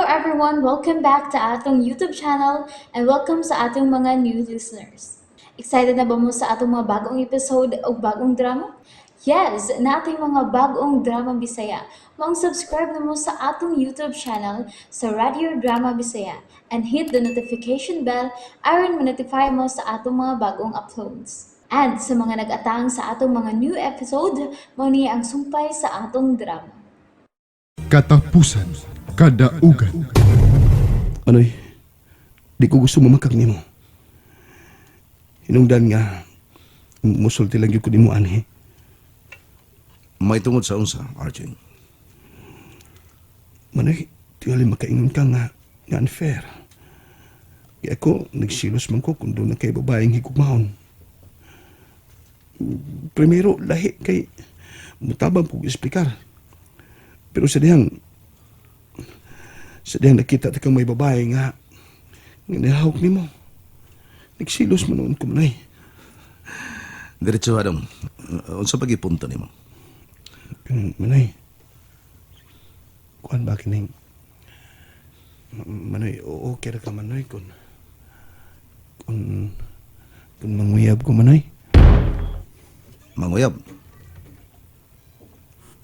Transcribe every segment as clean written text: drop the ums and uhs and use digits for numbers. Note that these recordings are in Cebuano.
everyone! Welcome back to atong YouTube channel and welcome sa atong mga new listeners. Excited na ba mo sa atong mga bagong episode o bagong drama? Yes, nating mga bagong drama Bisaya. Maong subscribe na mo sa atong YouTube channel sa Radio Drama Bisaya and hit the notification bell aron ma-notify mo sa atong mga bagong uploads. And sa mga nag-atang sa atong mga new episode, mao ni ang sumpay sa atong drama. Katapusan, Kadaugan. Manoy, di ko gusto mamakak nimo. Hinungdan nga, musulti lang gyud ko nimo anhi. May tungod sa unsa, RJ. Manoy, tingali makaingon ka nga, nga unfair. Kaya ako, nagsilos man ko kung doon na kay babaeng higugmaon. Primero, lahi kay mutabang kong esplikar. Pero sa dihang nakita ta kang may babae nga, nga nihawak nimo. Nagsilos man noon ko, Manoy. Diretso adong. Unsa pa gipunto nimo? Ganun, Manoy. Kuan ba kining Manoy, oo, okay ra ka, Manoy, kung manguyab ko, Manoy. Manguyab.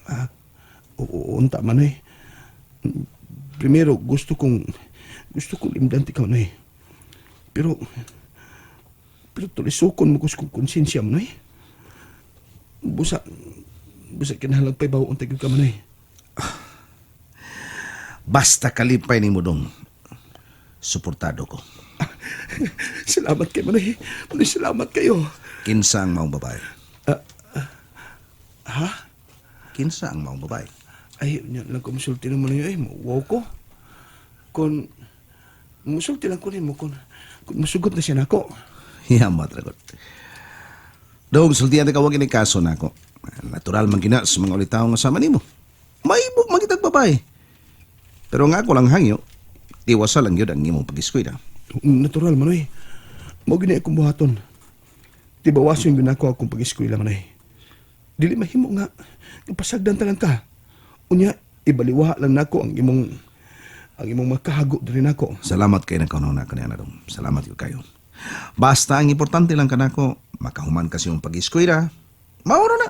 Ah, oo, unta, Manoy. Primero, gusto kong limdan ti ka, Manoy. Pero tulisukon mo ko sa kong konsensya, Manoy. Busa kinahanglan pa'y bawo unta gyud ka, Manoy. Basta kalipay nimo dong. Suportado ko. Salamat kay Manoy. Manoy, salamat kayo. Kinsa ang maong babae? Ha? Kinsa ang maong babae? Ay, nya lang ko musulti naman ninyo. Ay, wow ko. Kung, musulti lang ko nimo kung musugot na siya nako. Yamat ra gud. Dong sultihan ka wag ini kaso nako. Natural man gina sa mga ulitaw nga sama nimo. Mahibog man kitag babae. Pero nga ako lang hangyo, tiwasa lang yun ang imong pag-eskwela. Natural, Manoy. Mao gini akong buhaton. Tibawason yun ako akong pag-eskwela, Manoy. Dili mahimo nga, nga pasagdan ta lang ka. Unya, ibaliwa lang nako ang imong makahago diri nako. Salamat kay nagkaunong na kaniya na dong. Salamat yun kayo. Basta ang importante lang kanako, makahuman kasi yung pag-eskwela, mauro na.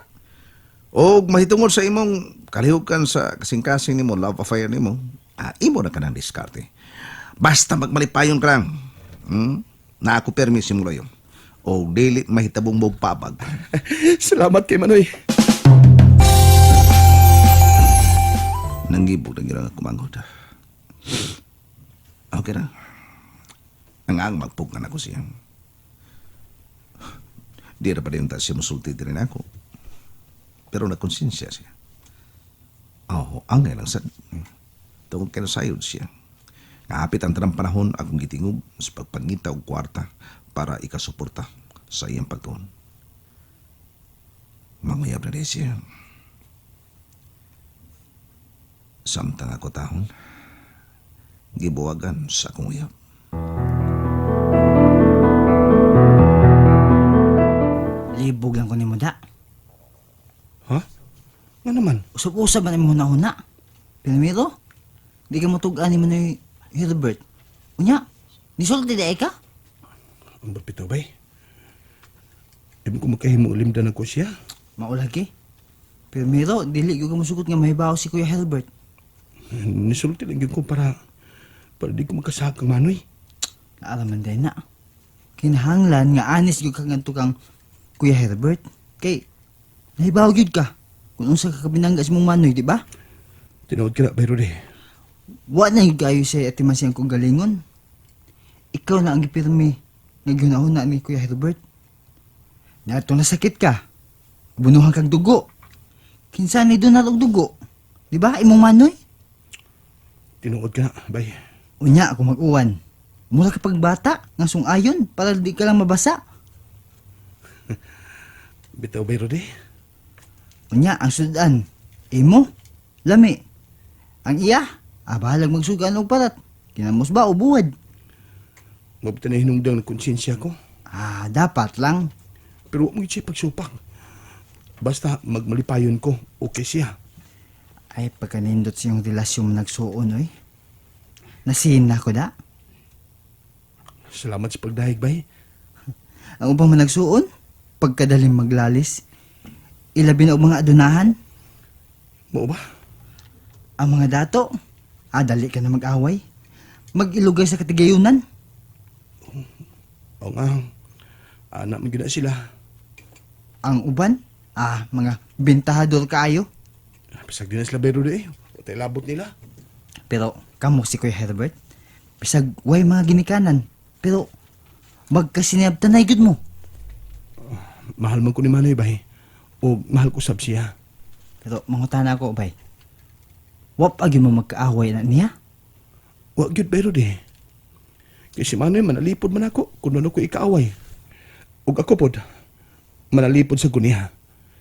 O mahitungod sa imong kalihukan sa kasing-kasing nimo, love affair nimo, imo na kanang diskarte. Basta magmalipayon ka lang. Na ako permis mo layo. O dili mahitabong mo pabag. Salamat kay Manoy. Nangibog na gira kumangod. Okay na. Ang magpugnan ako siya. Di ra pa rin ta siya musulti din ako. Pero nakonsensya siya. Oh, ang lang sa tungod kay nasayod siya. Ngapit ang tanang panahon akong gitingob sa pagpangita og kwarta para ikasuporta sa iyang pagtuon. Manguyab na rin siya. Samtang ako tahon, gibuwagan sa akong uyab. Libog lang ko nimo da. Ha? Nga naman? Usab-usab man imong huna-huna. Primero, di ka mutug-an ni Manoy Herbert. Unya, nisulti di ka? Ang bapito, bay. Di mo ko makahimo limdan ako siya. Maulagi. Primero, dili gyud ka mosugot nga mahibaw si Kuya Herbert. Nisulti lang gyud ko para di ko makasahag kang Manoy. Naaraman din na. Kinahanglan nga anis gyud ka ngadto kang Kuya Herbert. Kay nahibaw gyud ka kung unsa ka kabinangga sa imong manoy, di ba? Tinuod ka na, bay Rudy. Wa na gyud kayo sa atiman siyang kong galingon. Ikaw na ang gipirmi nga gihuna-huna ni Kuya Herbert. Nato nasakit ka. Bunuhan kag dugo. Kinsa ni doon og dugo? Di ba? Imong manoy? Tinuod ka na, bay. Unya ako mag-uwan. Mura ka pagbata nga sungayon para di ka lang mabasa. Bitaw, bay Rudy. Unya ang sudan. Imo lami. Ang iya, bahalag magsugan og parat. Kinamos ba o buwad? Mabita na hinungdang ng konsensya ko. Ah, dapat lang. Pero huwag mo siya pagsupak. Basta magmalipayon ko, okay siya. Ay, pagkanindot siyang relasyon mo nagsuon, oy. Nasihin na ko da. Salamat sa pagdahig, bay. Ang ubang managsuon, pagkadaling maglalis, ilabi na og mga adunahan, Mao ba? ang mga dato, dali ka na mag-away. Mag-ilugay sa katigayunan. Oo nga. Anak mo gyud na sila. Ang uban, mga bintahador kaayo. Bisag di na sila bayro di eh. Watay labot nila. Pero kamo si Kuya Herbert, bisag way mga ginikanan, pero magkasinabtan na gud mo. Mahal man ko ni Manoy, bay. O mahal ko sab siya. Pero mangutana ako, bay. Wap agi mo magkaaway na niya? Wa gyud bayro di. Kay si Manoy manalipod man ako kung ano ko ikaaway. Ug ako pod manalipod sa guniha.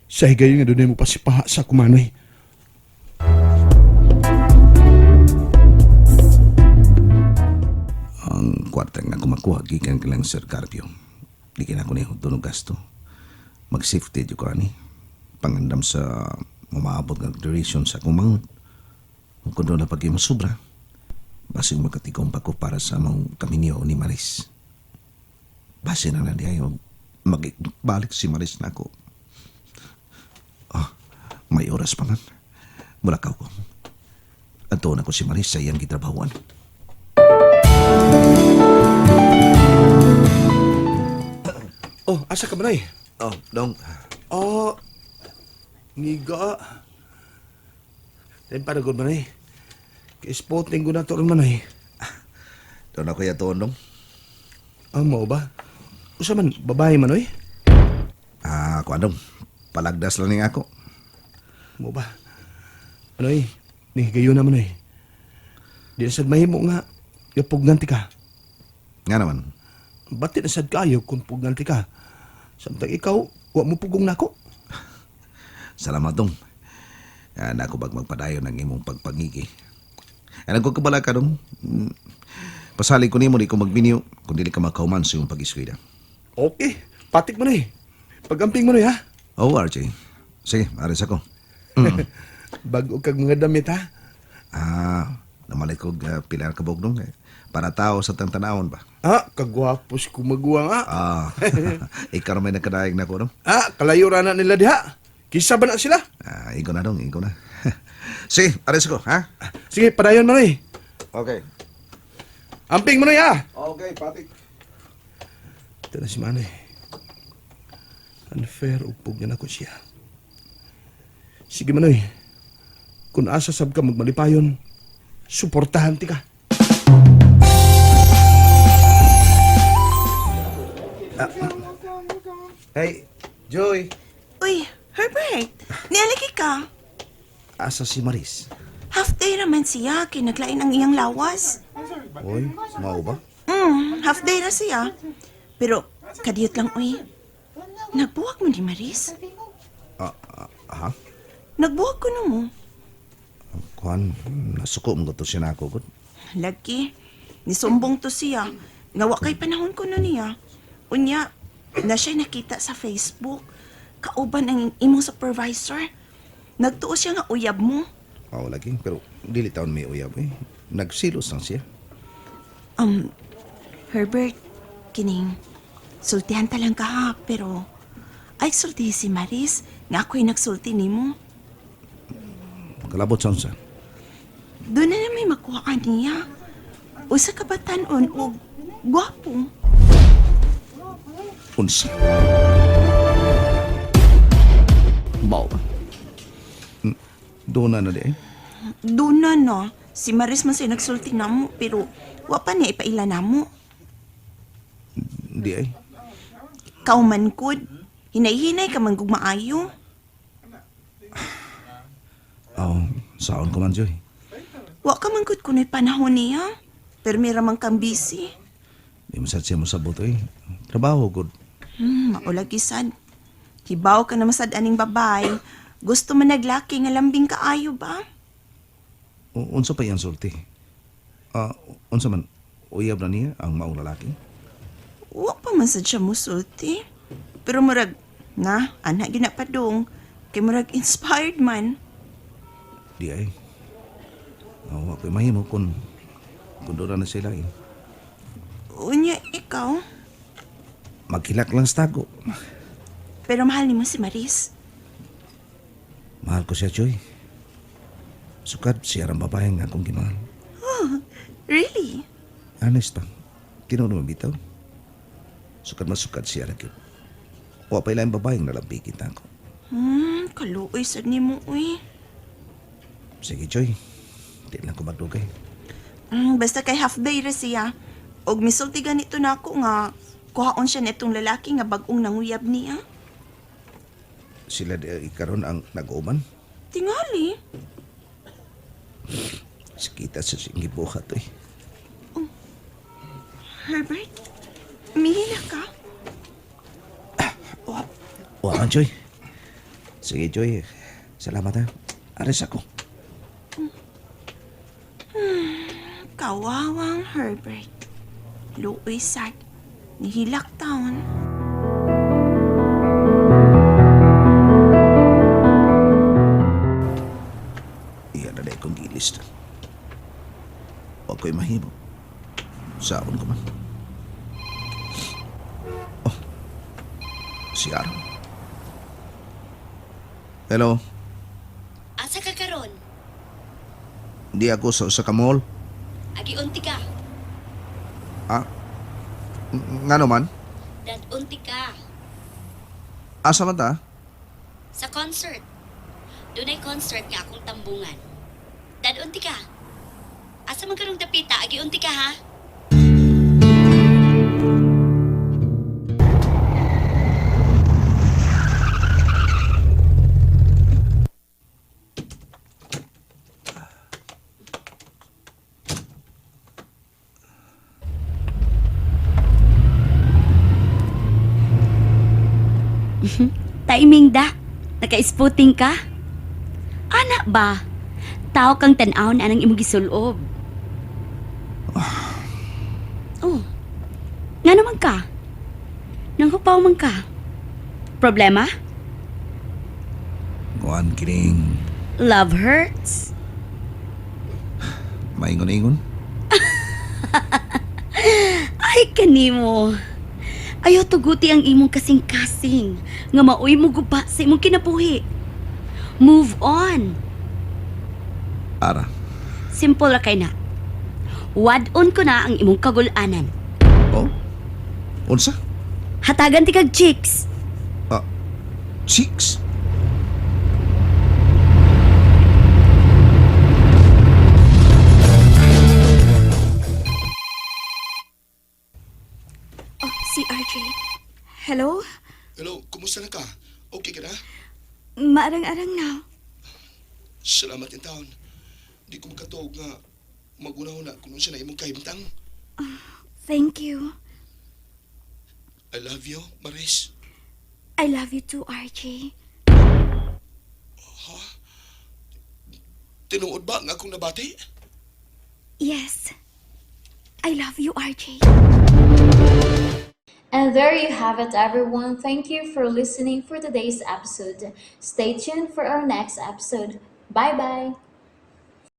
Sa higayon nga dunay mo pasipaha sa ako, Manoy. Ang kwarta nga kumakuha gikan kilang Sir Carpio. Di kina ko ni tunog gasto. Mag-safety di ko ani. Pangandam sa umaabot nga duration sa akong manghod. Kung doon na pag sobra, basing magkatigong pa ko para sa mong kaminyo ni Maris. Base na lang di ay magbalik si Maris na ako. Ah, may oras pa man. Mulakaw ko. Ato na ko si Maris sa iyang gitrabahuan. Oh, asa ka Manoy? Oh, dong. Oh, niga. Then para gud Manoy. Kay spotting ko na to ron Manoy. Doon ako yato, dong. Ah, mao ba? Usa man babae Manoy? Ah, kuan dong. Palagdas lang ning ako. Mo ba? Manoy, nihigayon na Manoy. Di na sad mahimo nga gapugnan ti ka. Nga naman. Bati na sad kayo kung pugnan ti ka. Samtang ikaw, wa mo pugong nako. Salamat dong. Ah, nako bag magpadayon ang imong pagpangigi. Ano ko kabala ka dong? Pasalig ko nimo di ko magbinyo kung dili ka makauman sa imong pag-eskwela. Okay, patik Manoy. Pagamping Manoy ha. Oh, RJ. Sige, aris ako. Bago kag mga damit ha. Ah, namalit ko pila ka buok dong. Eh. Para tao sa tantanawon ba? Ah, kagwapos kumaguwa nga. Ah, ikaw may nagkadaig na ko dong. Ah, kalayo ra na nila diha. Kisa ba na sila? Ah, ikaw na dong, ikaw na. Sige, aris ako, ha? Sige, padayon Manoy. Okay. Amping Manoy ha. Okay, patik. Ito na si Manoy. Unfair ug pugnan ako siya. Sige Manoy. Kung asa sab ka magmalipayon, suportahan ti ka. Hey, Joy. Uy, Herbert, nialagi ka. Asa si Maris? Half day raman siya, kay naglain ang iyang lawas. Oy, mao ba? Half day na siya. Pero, kadiyot lang, uy. Nagbuwag mo ni Maris? Ah, ah, ha? Nagbuwag ko na mo. Kuan, nasuko mo to siya na ako, gud. Lagi, nisumbong to siya. Nga wa kay panahon ko na niya. Unya, na siya nakita sa Facebook. Kauban ang imong supervisor. Nagtuo siya nga uyab mo. Oo, lagi. Pero dili taon may uyab eh. Nagsilos lang siya. Um, Herbert, kining, sultihan ta lang ka ha, pero ay sulti si Maris, nga ako'y nagsulti nimo. Kalabot sa unsa. Doon na may makuha ka niya. Usa ka batanon og gwapo. Unsa? Mao ba? Doon na na di eh. Doon na no, si Maris man siya nagsulti namo, pero wa pa niya ipaila namo. Di eh. Kauman kud, hinay-hinay ka man gug maayo. Oo, saon ko man, Joy. Wa ka man gud kuno'y panahon niya. Pero mira man kang busy. Di mo sad siya mo sabot eh. Trabaho, gud. Maulagi sad. Hibaw ka na masad aning babay. Gusto man naglaki nga lambing kaayo ba? Unsa pa iyang sulti? Ah, unsa man, uyab na niya ang maong lalaki? Wa pa man sad siya musulti. Pero murag, na, anak gyud na padung. Kay murag inspired man. Di ay. Oh, ako'y mahimo kung Kung doon na sila eh. Unya, ikaw? Maghilak lang sa tago. Pero mahal nimo si Maris. Mahal ko siya, Joy. Sukad siya ang babae nga akong gimahal. Really? Honest pa. Tinuod mo bitaw. Sukad masukad siya ra gyud. Wa pa ilang babae nga nalambigit ako. Kaluoy sad nimo, uy. Sige, Joy. Di lang ko magdugay. Basta kay half day ra siya. Og misulti ganito na ako nga kuhaon siya nitong lalaki nga bag-ong nanguyab niya. Sila di karon ang nag-uman. Tingali. Sikita sa siyang gibuhat eh. Herbert, mihila ka? Wa man, Joy. Sige, Joy. Salamat ha. Aris ako. Kawawang Herbert. Luoy sad. Nihilak taon. Iyan na kong gilist. Wa ko'y mahimo. Saon ko man. Oh. Si Aaron. Hello. Asa ka karon? Di ako sa usa ka mall. Agi unti ka. Ah? Ngano man? Dad unti ka. Asa man ta? Sa concert. Dunay concert nga akong tambungan. Dad unti ka. Asa man karong dapita, agi unti ka ha. Timing da. Naka-spotting ka. Ana ba? Tao kang tan-awon anang imong gisulob. Oh. Nga naman ka? Nanghupaw man ka? Problema? Nguan kining Love hurts? maingon-ingon. Ay, kanimo. Ayaw tuguti ang imong kasing-kasing nga maoy mo guba sa imong kinabuhi. Move on. Ara. Simple ra kay na. Wad-on ko na ang imong kagulanan. Oh? Unsa? Hatagan ti kag chicks. Ah, chicks? Oh, si RJ. Hello? Hello, kumusta na ka? Okay ka na? Maarang-arang na. Salamat in taon. Di ko makatuog nga maguna-una kung unsa na imong kahimtang. Thank you. I love you, Maris. I love you too, RJ. Tinuod ba nga akong nabati? Yes. I love you, RJ. And there you have it, everyone. Thank you for listening for today's episode. Stay tuned for our next episode. Bye bye.